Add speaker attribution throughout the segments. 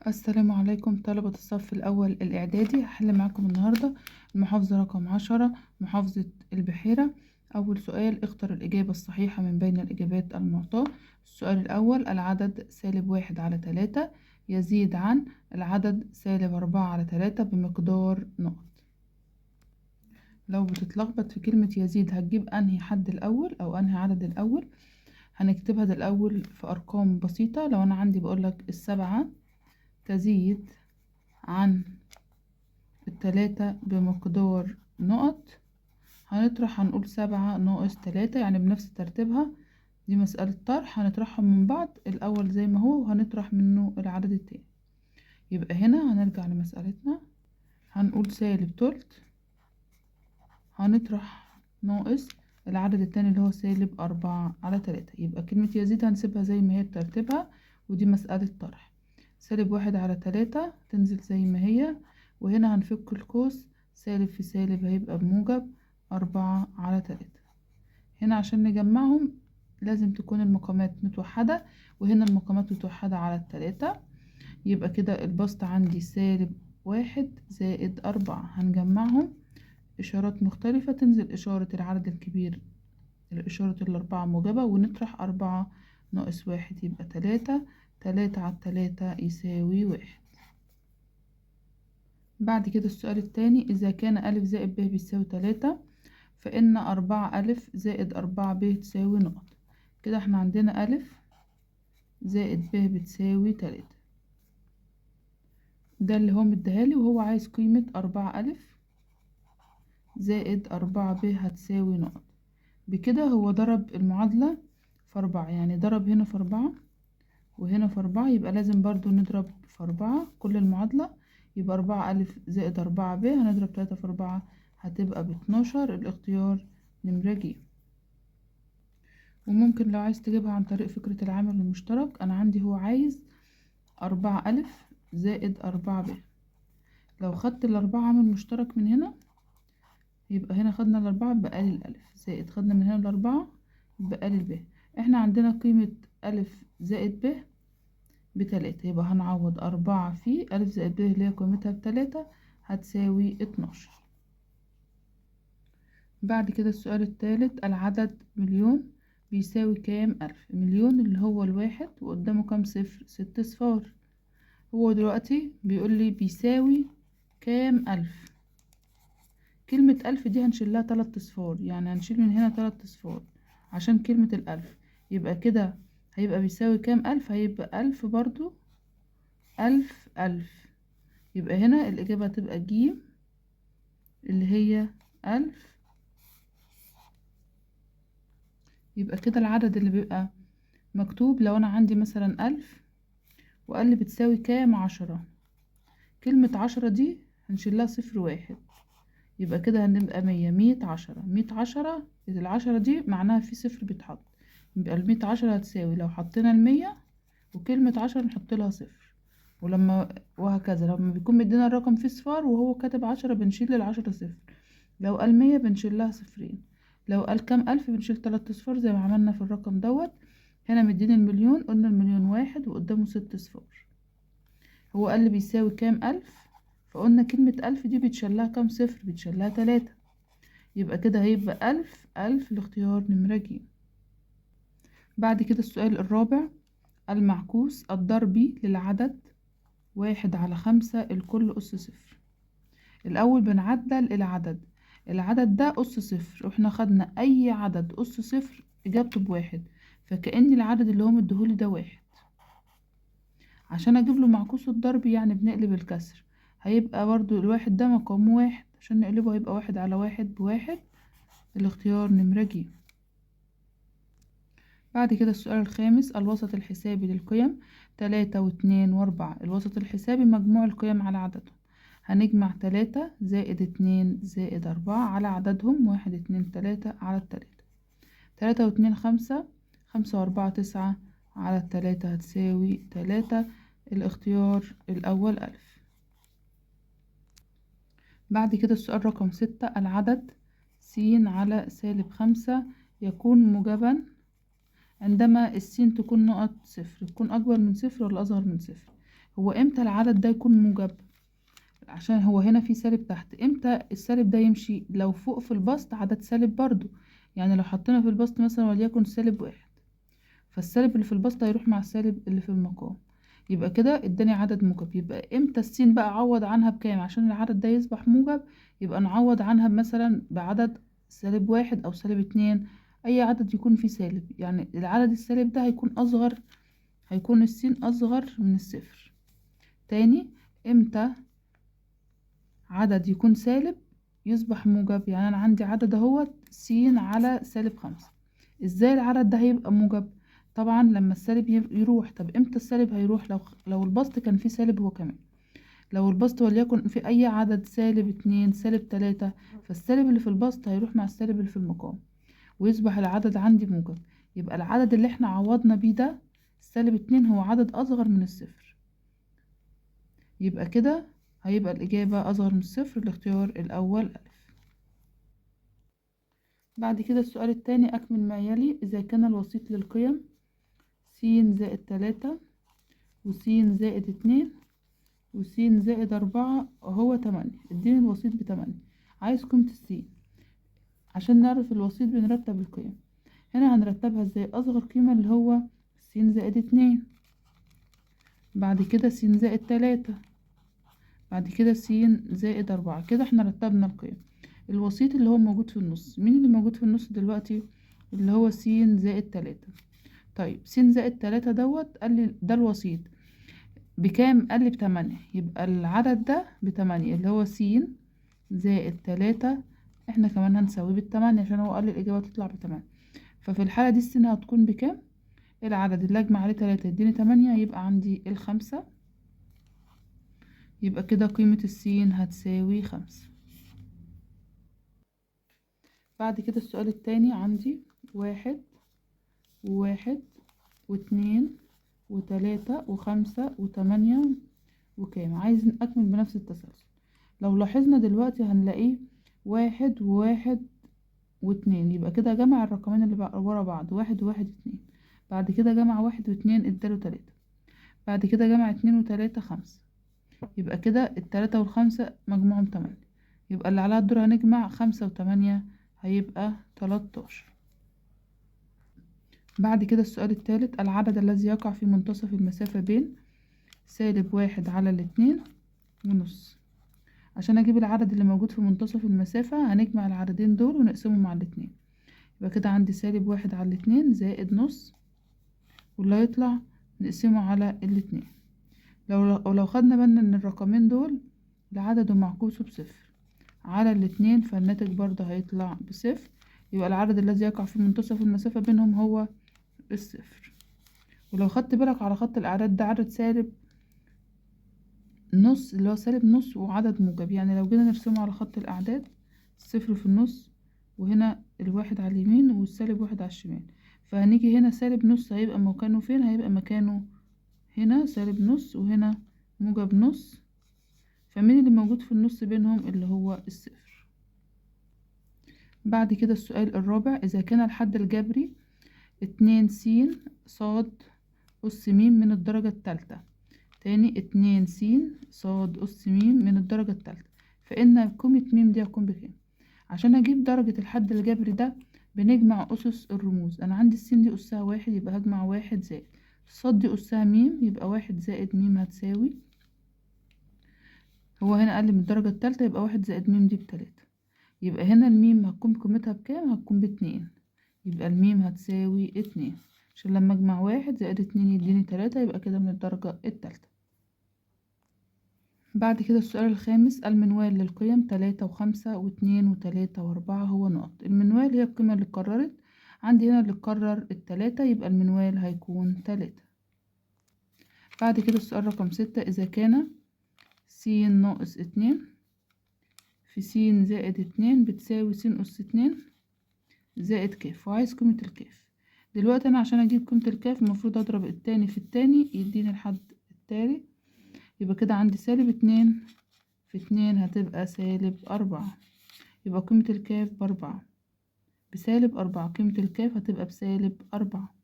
Speaker 1: السلام عليكم طلبة الصف الأول الإعدادي. هحل معاكم النهاردة المحافظة رقم 10 محافظة البحيرة. أول سؤال: اختر الإجابة الصحيحة من بين الإجابات المعطاة. السؤال الأول: العدد -1/3 يزيد عن العدد -4/3 بمقدار نقط. لو بتتلخبط في كلمة يزيد هتجيب أنهي حد الأول أو أنهي عدد الأول، هنكتبها ده الأول في أرقام بسيطة. لو أنا عندي بقولك 7 تزيد عن 3 بمقدار نقط، هنطرح هنقول 7 ناقص 3، يعني بنفس ترتيبها. دي مسألة طرح، هنطرحهم من بعض الأول زي ما هو وهنطرح منه العدد التاني. يبقى هنا هنرجع لمسألتنا، هنقول -1/3 هنطرح ناقص العدد التاني اللي هو -4/3. يبقى كلمة يزيد هنسيبها زي ما هي بترتيبها، ودي مسألة طرح. -1/3 تنزل زي ما هي، وهنا هنفك القوس، سالب في سالب هيبقى بموجب 4/3. هنا عشان نجمعهم لازم تكون المقامات متوحدة، وهنا المقامات متوحدة على 3. يبقى كده البسط عندي -1 زائد 4، هنجمعهم إشارات مختلفة، تنزل إشارة العدد الكبير الإشارة 4 موجبة، ونطرح 4 ناقص 1 يبقى 3، 3/3 يساوي 1. بعد كده السؤال التاني: إذا كان أ زائد ب بيساوي 3 فإن 4 أ زائد 4 ب تساوي نقط. كده احنا عندنا أ زائد ب بتساوي 3، ده اللي هو مديهالي، وهو عايز قيمة 4 أ زائد 4 ب هتساوي نقط. بكده هو ضرب المعادلة في 4، يعني ضرب هنا في 4 وهنا في 4، يبقى لازم برضو نضرب في 4 كل المعادلة. يبقى 4 أ زائد 4 ب هنضرب 3 في 4 هتبقى ب12، الاختيار نمرة ج. وممكن لو عايز تجيبها عن طريق فكرة العامل المشترك، أنا عندي هو عايز 4 أ زائد 4 ب، لو خدت 4 عامل مشترك من هنا يبقى هنا خدنا 4 بقى لي الألف، زائد خدنا من هنا 4 بقى لي الب. احنا عندنا قيمة أ زائد ب ب3، يبقى هنعوض 4 في أ زائد ب اللي هي قيمتها ب3 هتساوي 12. بعد كده السؤال الثالث: العدد مليون بيساوي كام ألف؟ مليون اللي هو 1 وقدامه كام صفر؟ 6 صفار. هو دلوقتي بيقول لي بيساوي كام ألف. كلمة ألف دي هنشيل لها 3 أصفار، يعني هنشيل من هنا 3 أصفار عشان كلمة الألف. يبقى كده هيبقى بيساوي كام ألف؟ هيبقى 1000 برضو، 1000 1000. يبقى هنا الإجابة هتبقى ج اللي هي 1000. يبقى كده العدد اللي بيبقى مكتوب لو أنا عندي مثلا 1000 وقال لي بتساوي كام 10، كلمة 10 دي هنشيل لها 0 1، يبقى كده هنبقى 100، 100 10، 100 10. ال10 دي معناها في 0 بيتحط، يبقى 100 10 هتساوي لو حطينا 100 وكلمة 10 نحط لها 0، ولما وهكذا. لما بيكون مدينا الرقم فيه صفار وهو كاتب 10 بنشيل 10 0، لو قال 100 بنشيل لها 0، لو قال كام ألف بنشيل 3 أصفار زي ما عملنا في الرقم دوت. هنا مدينا المليون، قلنا المليون 1 وقدامه 6 أصفار. هو قال لي بيساوي كام ألف، فقلنا كلمة 1000 دي بيتشال لها كام صفر؟ بيتشال لها 3، يبقى كده هيبقى 1000 1000، الاختيار نمرة ج. بعد كده السؤال الرابع: المعكوس الضربي للعدد 1/5 الكل أس 0. الأول بنعدل العدد، العدد ده أس 0، واحنا خدنا أي عدد أس 0 إجابته ب1، فكأن العدد اللي هو مديهولي ده 1. عشان أجيب له معكوس الضربي يعني بنقلب الكسر، هيبقى برضو 1 ده مقامه 1، عشان نقلبه هيبقى 1/1 ب1، الاختيار نمرة ج. بعد كده السؤال الخامس: الوسط الحسابي للقيم 3 و2 و4. الوسط الحسابي مجموع القيم على عددهم، هنجمع 3 زائد 2 زائد 4 على عددهم 1 2 3 على 3، 3 و2 5، 5 و4 9 على 3 هتساوي 3، الاختيار الأول ألف. بعد كده السؤال رقم 6: العدد س على -5 يكون موجبا عندما السين تكون نقط 0، تكون أكبر من 0 ولا أصغر من 0؟ هو امتى العدد ده يكون موجب؟ عشان هو هنا في سالب تحت. امتى السالب ده يمشي؟ لو فوق في البسط عدد سالب برضو، يعني لو حطينا في البسط مثلا وليكن سالب 1، فالسالب اللي في البسط هيروح مع السالب اللي في المقام، يبقى كده اداني عدد موجب. يبقى امتى السين بقى عوض عنها بكام عشان العدد ده يصبح موجب؟ يبقى نعوض عنها مثلا بعدد سالب 1 او سالب 2، اي عدد يكون فيه سالب، يعني العدد السالب ده هيكون اصغر، هيكون السين اصغر من الصفر. تاني، امتى عدد يكون سالب يصبح موجب؟ يعني انا عندي عدد اهوت س على سالب 5، ازاي العدد ده هيبقى موجب؟ طبعا لما السالب يروح. طب امتى السالب هيروح؟ لو البسط كان فيه سالب هو كمان، لو البسط وليكن في اي عدد سالب 2 سالب 3، فالسالب اللي في البسط هيروح مع السالب اللي في المقام ويصبح العدد عندي موجب. يبقى العدد اللي احنا عوضنا بيه ده السالب 2 هو عدد اصغر من الصفر، يبقى كده هيبقى الإجابة أصغر من الصفر، الاختيار الأول ألف. بعد كده السؤال التاني، أكمل ما يلي. إذا كان الوسيط للقيم س زائد 3 وس زائد 2 وس زائد 4 هو 8، اديني الوسيط ب8، عايز قيمة السين. عشان نعرف الوسيط بنرتب القيم. هنا هنرتبها ازاي؟ أصغر قيمة اللي هو س زائد 2، بعد كده س زائد 3، بعد كده س زائد 4. كده احنا رتبنا القيم. الوسيط اللي هو موجود في النص، مين اللي موجود في النص دلوقتي؟ اللي هو س زائد 3. طيب س زائد 3 دوت قال لي ده الوسيط بكام؟ قال لي ب8، يبقى العدد ده ب8 اللي هو س زائد 3، احنا كمان هنساويه ب8 عشان هو قال لي الإجابة تطلع ب8. ففي الحالة دي السين هتكون بكام؟ العدد اللي أجمع عليه 3 يديني 8، يبقى عندي 5، يبقى كده قيمة السين هتساوي 5. بعد كده السؤال التاني، عندي 1 و1 و2 و3 و5 و8 وكام، عايز أكمل بنفس التسلسل. لو لاحظنا دلوقتي هنلاقيه 1 و1 و2، يبقى كده جمع الرقمين اللي ورا بعض، 1 و1 2، بعد كده جمع 1 و2 اداله 3، بعد كده جمع 2 و3 5، يبقى كده 3 وال5 مجموعهم 8، يبقى اللي عليها الدور هنجمع 5 و8 هيبقى 13. بعد كده السؤال الثالث، العدد الذي يقع في منتصف المسافة بين سالب 1 على 2.5. عشان اجيب العدد اللي موجود في منتصف المسافة هنجمع العددين دول ونقسمهم على 2، يبقى كده عندي سالب 1 على 2 زائد نص، واللي هيطلع نقسمه على 2. لو خدنا بالنا ان الرقمين دول العدد ومعكوسه بصفر على 2، فالناتج برضه هيطلع بصفر، يبقى العدد الذي يقع في منتصف المسافة بينهم هو الصفر. ولو خدت بالك على خط الأعداد ده عدد سالب نص اللي هو سالب نص وعدد موجب، يعني لو جينا نرسمه على خط الأعداد الصفر في النص وهنا الواحد على اليمين والسالب 1 على الشمال، فهنيجي هنا سالب نص هيبقى مكانه فين؟ هيبقى مكانه هنا سالب نص وهنا موجب نص، فمين اللي موجود في النص بينهم؟ اللي هو الصفر. بعد كده السؤال الرابع، إذا كان الحد الجبري 2 س ص أس م من الدرجة الثالثة، تاني 2 س ص أس م من الدرجة الثالثة، فإن قيمة م دي هتكون بكام؟ عشان أجيب درجة الحد الجبري ده بنجمع أسس الرموز. أنا عندي السين دي أسها 1، يبقى هجمع 1 زائد الصاد دي أسها م، يبقى 1 زائد م هتساوي، هو هنا أقل من الدرجة الثالثة يبقى 1 زائد م دي ب3، يبقى هنا الميم هتكون قيمتها بكام؟ هتكون ب2، يبقى الميم هتساوي 2، عشان لما اجمع 1 زائد 2 يديني 3، يبقى كده من الدرجة الثالثة. بعد كده السؤال الخامس، المنوال للقيم 3 و5 و2 و3 و4 هو نقط. المنوال هي القيمة اللي اتكررت، عندي هنا اللي اتكرر 3، يبقى المنوال هيكون 3. بعد كده السؤال رقم 6، إذا كان س ناقص 2 في س زائد 2 بتساوي س أس 2 زائد ك، وعايز قيمة الكاف. دلوقتي أنا عشان أجيب قيمة الكاف المفروض أضرب التاني في التاني يديني الحد التالي، يبقى كده عندي سالب 2 في 2 هتبقى سالب 4، يبقى قيمة الكاف ب4، بسالب 4، قيمة الكاف هتبقى بسالب 4.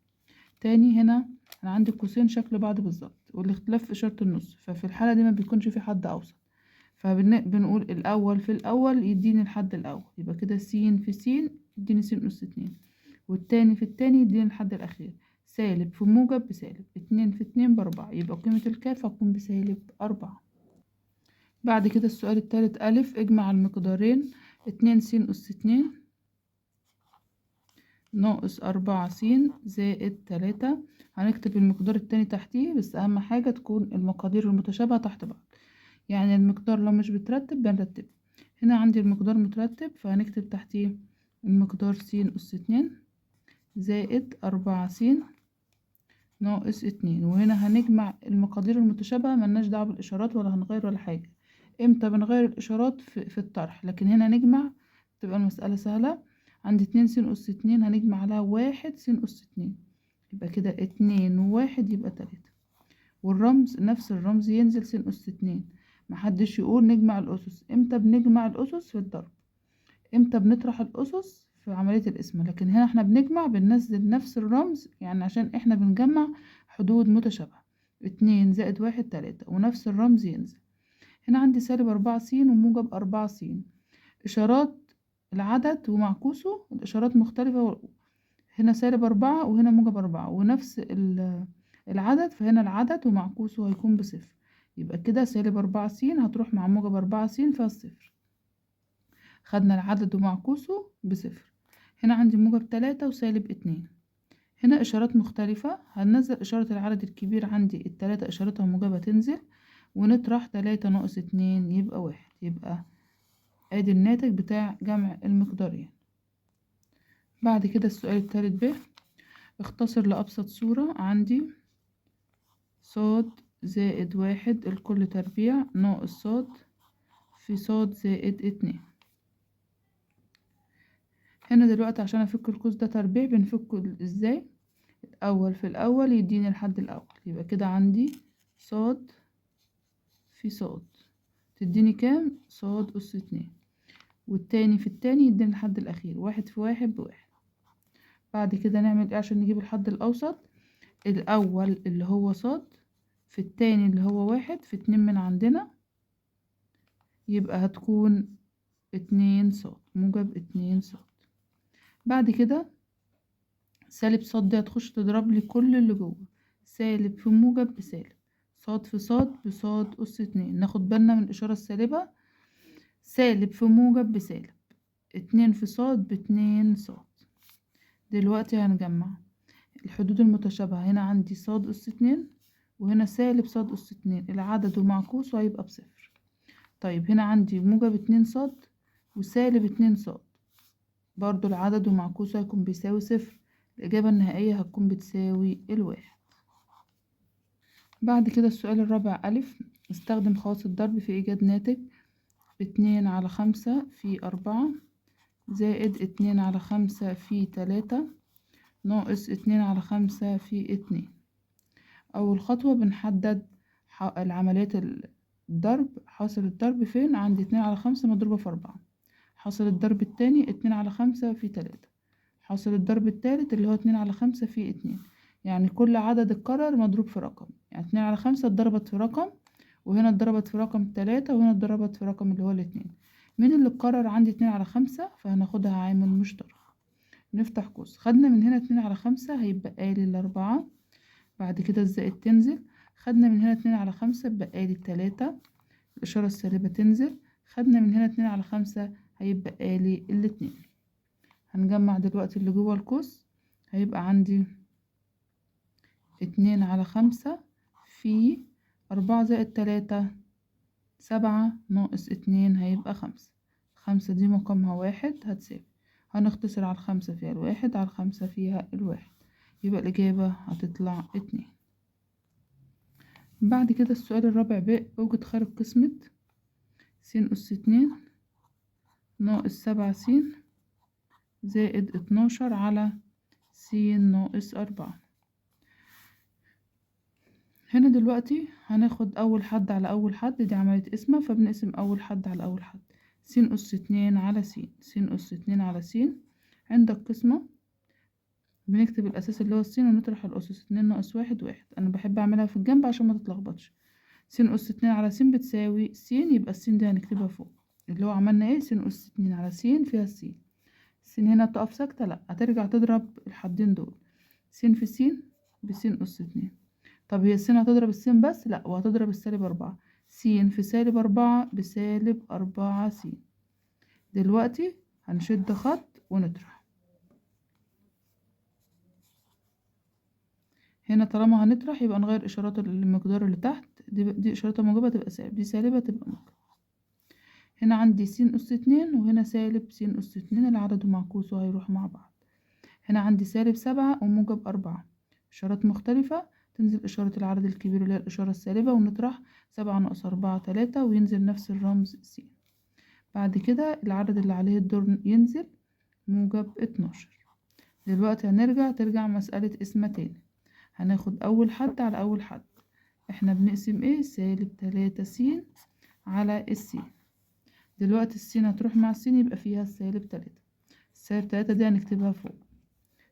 Speaker 1: تاني هنا أنا عندي قوسين شكل بعض بالظبط والاختلاف في إشارة النص، ففي الحالة دي ما بيكونش في حد أوسط، فبنقول الأول في الأول يديني الحد الأول، يبقى كده س في س يديني س أس 2، والتاني في التاني يديني الحد الأخير، سالب في موجب بسالب، 2 في 2 ب4، يبقى قيمة الكاف هتكون بسالب 4. بعد كده السؤال التالت ألف، اجمع المقدارين 2 س أس 2 ناقص 4 س زائد 3. هنكتب المقدار التاني تحتيه، بس أهم حاجة تكون المقادير المتشابهة تحت بعض، يعني المقدار لو مش بترتب بنرتبه. هنا عندي المقدار مترتب، فهنكتب تحتيه المقدار س أس 2 زائد 4 س ناقص 2، وهنا هنجمع المقادير المتشابهة، ملناش دعوة بالإشارات ولا هنغير ولا حاجة. امتى بنغير الإشارات؟ في الطرح، لكن هنا نجمع تبقى المسألة سهلة. عندي 2 س أس 2 هنجمع عليها 1 س أس 2، يبقى كده 2 و1 يبقى 3، والرمز نفس الرمز ينزل س أس 2. محدش يقول نجمع الأسس. امتى بنجمع الأسس؟ في الضرب. امتى بنطرح الأسس؟ في عملية القسمة. لكن هنا احنا بنجمع، بننزل نفس الرمز، يعني عشان احنا بنجمع حدود متشابهة. 2 زائد 1 3، ونفس الرمز ينزل. هنا عندي سالب 4 س وموجب 4 س، إشارات العدد ومعكوسه الإشارات مختلفة، هنا سالب 4 وهنا موجب 4 ونفس العدد، فهنا العدد ومعكوسه هيكون بصفر، يبقى كده سالب 4 س هتروح مع موجب 4 س فيها الصفر. خدنا العدد ومعكوسه بصفر. هنا عندي موجب 3 وسالب 2، هنا إشارات مختلفة، هننزل إشارة العدد الكبير، عندي التلاتة إشارتها موجبة تنزل، ونطرح 3 ناقص 2 يبقى 1، يبقى ادي الناتج بتاع جمع المقدارين. بعد كده السؤال التالت ب، اختصر لأبسط صورة. عندي صاد زائد 1 الكل تربيع ناقص صاد في صاد زائد 2. هنا دلوقتي عشان افك القوس ده تربيع بنفكه ازاي؟ الاول في الاول يديني الحد الاول، يبقى كده عندي صاد في صاد تديني كام؟ صاد أس 2، والتاني في التاني يديني الحد الأخير، 1 في 1 ب1. بعد كده نعمل ايه عشان نجيب الحد الأوسط؟ الأول اللي هو صاد في التاني اللي هو 1 في 2 من عندنا، يبقى هتكون 2 صاد موجب 2 صاد. بعد كده سالب صاد دي هتخش تضرب لي كل اللي جوه، سالب في موجب بسالب، صاد في صاد بصاد أس 2. ناخد بالنا من الإشارة السالبة، سالب في موجب بسالب، 2 في صاد ب2 صاد. دلوقتي هنجمع الحدود المتشابهة، هنا عندي صاد أس 2 وهنا سالب صاد أس 2، العدد ومعكوسه هيبقى بصفر. طيب هنا عندي موجب 2 صاد وسالب 2 صاد، برضو العدد ومعكوسه هيكون بيساوي صفر، الإجابة النهائية هتكون بتساوي 1. بعد كده السؤال الرابع ألف، استخدم خواص الضرب في إيجاد ناتج 2 على 5 في 4 زائد 2 على 5 في 3 ناقص 2 على 5 في 2. أول خطوة بنحدد العمليات الضرب، حاصل الضرب فين؟ عندي 2 على 5 مضروبة في 4، حاصل الضرب التاني 2 على 5 في 3، حاصل الضرب التالت اللي هو 2 على 5 في 2، يعني كل عدد اتكرر مضروب في رقم، يعني 2 على 5 اتضربت في رقم، وهنا اتضربت في رقم 3، وهنا اتضربت في رقم اللي هو 2. مين اللي اتكرر؟ عندي 2 على 5، فهناخدها عامل مشترك. نفتح قوس، خدنا من هنا 2 على 5 هيبقى لي 4، بعد كده الزائد تنزل، خدنا من هنا 2 على 5 بقى لي 3، الإشارة السالبة تنزل، خدنا من هنا 2 على 5 هيبقى لي 2. هنجمع دلوقتي اللي جوه القوس، هيبقى عندي 2 على 5 في 4 زائد 3 7 ناقص 2 هيبقى 5، 5 دي مقامها 1 هتساوي، هنختصر على 5 فيها 1 على 5 فيها 1، يبقى الإجابة هتطلع 2. بعد كده السؤال الرابع ب، اوجد خارج قسمة س أس 2 ناقص 7 س زائد 12 على س ناقص 4. هنا دلوقتي هناخد أول حد على أول حد، دي عملية قسمة، فبنقسم أول حد على أول حد، س أس 2 على س، س أس 2 على س. عندك قسمة بنكتب الأساس اللي هو السين ونطرح الأسس، 2 ناقص 1 1. أنا بحب أعملها في الجنب عشان ما تتلخبطش. س أس 2 على س بتساوي س، يبقى السين دي هنكتبها فوق، اللي هو عملنا ايه؟ س أس 2 على س فيها السين. السين هنا تقف ساكتة؟ لأ، هترجع تضرب الحدين دول، س في س بس أس 2. طب هي السين هتضرب السين بس؟ لأ، وهتضرب السالب 4، س في سالب 4 بسالب 4 س. دلوقتي هنشد خط ونطرح. هنا طالما هنطرح يبقى نغير إشارات المقدار اللي تحت، دي إشارتها موجبة تبقى سالب، دي سالبة تبقى موجبة. هنا عندي س أس 2 وهنا سالب س أس 2، العدد معكوس وهيروح مع بعض. هنا عندي سالب 7 وموجب 4، إشارات مختلفة، تنزل إشارة العدد الكبير اللي هي الإشارة السالبة، ونطرح 7 ناقص 4 3، وينزل نفس الرمز س. بعد كده العدد اللي عليه الدور ينزل موجب 12. دلوقتي هنرجع ترجع مسألة قسمة تاني، هناخد أول حد على أول حد، احنا بنقسم ايه؟ سالب 3 س على السين. دلوقتي السين هتروح مع السين، يبقى فيها السالب 3. السالب 3 دي هنكتبها فوق.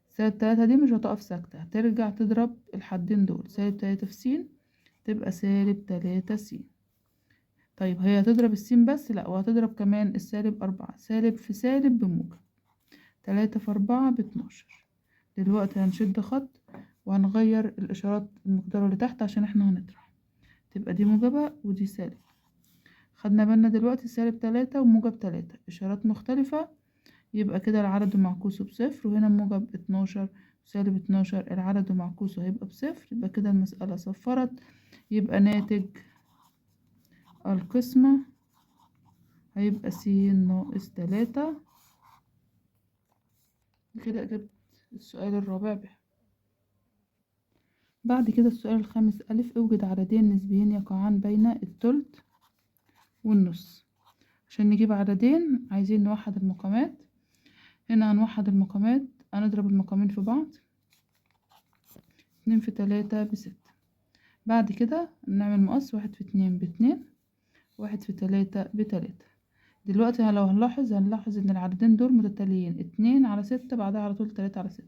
Speaker 1: سالب 3 دي مش هتقف ساكتة، هترجع تضرب الحدين دول، سالب 3 في س تبقى سالب 3 س. طيب هي هتضرب السين بس؟ لأ، وهتضرب كمان السالب 4، سالب في سالب بموجب، 3 في 4 ب12. دلوقتي هنشد خط وهنغير الإشارات المقدار اللي تحت عشان احنا هنطرح، تبقى دي موجبة ودي سالب. خدنا بالنا دلوقتي سالب 3 وموجب 3، إشارات مختلفة، يبقى كده العدد معكوسه بصفر، وهنا موجب 12 وسالب 12 العدد معكوسه هيبقى بصفر، يبقى كده المسألة صفرت. يبقى ناتج القسمة هيبقى س ناقص 3. كده جبت السؤال الرابع به. بعد كده السؤال الخامس ألف، اوجد عددين نسبيين يقعان بين الثلث والنص. عشان نجيب عددين عايزين نوحد المقامات. هنا هنوحد المقامات، هنضرب المقامين في بعض، 2 في 3 ب6. بعد كده نعمل مقص، 1 في 2 ب2، 1 في 3 ب3. دلوقتي لو هنلاحظ ان العددين دول متتاليين، 2 على 6 بعدها على طول 3 على 6.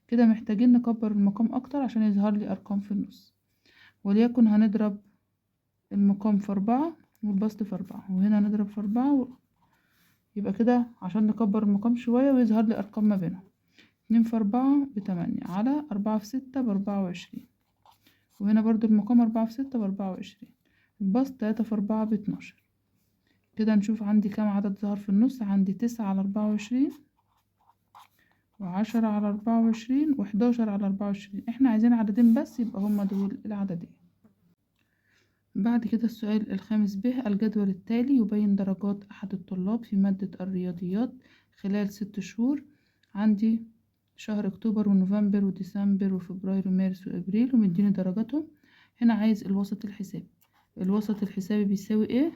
Speaker 1: كده محتاجين نكبر المقام اكتر عشان يظهر لي ارقام في النص. وليكن هنضرب المقام في 4 والبسط في 4، وهنا هنضرب في 4 يبقى كده عشان نكبر المقام شوية ويظهر لي ارقام ما بينهم. 2 في 4 ب8 على 4 في 6 ب24، وهنا برضو المقام 4 في 6 ب24، البسط 3 في 4 ب12. كده نشوف عندي كام عدد ظهر في النص. عندي 9 على 24 و10 على 24 و11 على 24. احنا عايزين عددين بس، يبقى هما دول العددين. بعد كده السؤال الخامس به، الجدول التالي يبين درجات أحد الطلاب في مادة الرياضيات خلال 6 شهور. عندي شهر أكتوبر ونوفمبر وديسمبر وفبراير ومارس وإبريل، ومديني درجاتهم. هنا عايز الوسط الحسابي. الوسط الحسابي بيساوي ايه؟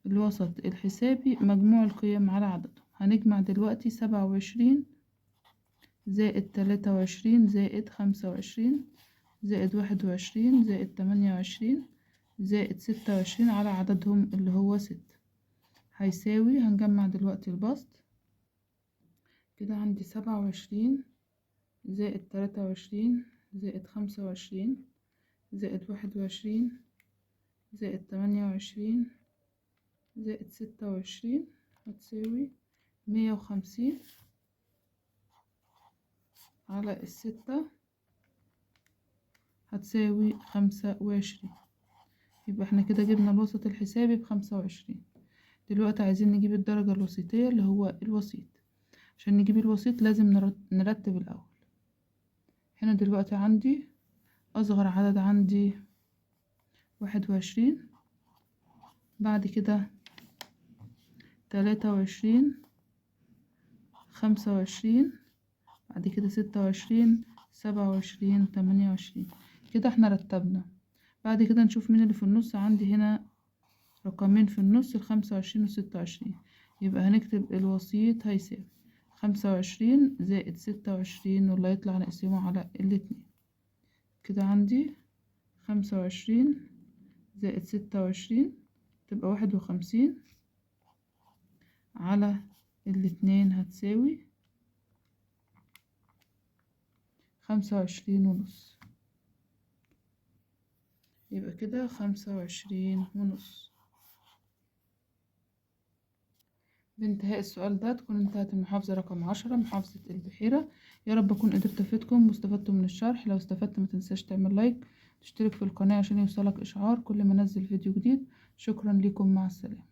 Speaker 1: الوسط الحسابي مجموع القيم على عددهم. هنجمع دلوقتي 27 زائد 23 زائد 25 زائد 21 زائد 28 زائد 26 على عددهم اللي هو 6، هيساوي. هنجمع دلوقتي البسط. كده عندي 27 زائد 23 زائد 25 زائد 21 زائد 28 زائد 26 هتساوي 150 على 6 هتساوي 25. يبقى احنا كده جبنا الوسط الحسابي ب25. دلوقتي عايزين نجيب الدرجة الوسيطية اللي هو الوسيط. عشان نجيب الوسيط لازم نرتب الأول. هنا دلوقتي عندي أصغر عدد عندي 21، بعد كده 23، 25، بعد كده 26، 27، 28. كده احنا رتبنا. بعد كده نشوف مين اللي في النص. عندي هنا رقمين في النص، 25 و26، يبقى هنكتب الوسيط هيساوي 25 زائد 26، واللي هيطلع نقسمه على الاتنين. كده عندي 25 زائد 26 تبقى 51 على الاتنين هتساوي 25.5. يبقى كده 25.5. بانتهاء السؤال ده تكون انتهت المحافظة رقم 10، محافظة البحيرة. يا رب أكون قدرت أفيدكم واستفدتم من الشرح. لو استفدت ما تنساش تعمل لايك، تشترك في القناة عشان يوصلك إشعار كل ما أنزل فيديو جديد. شكرا لكم، مع السلامة.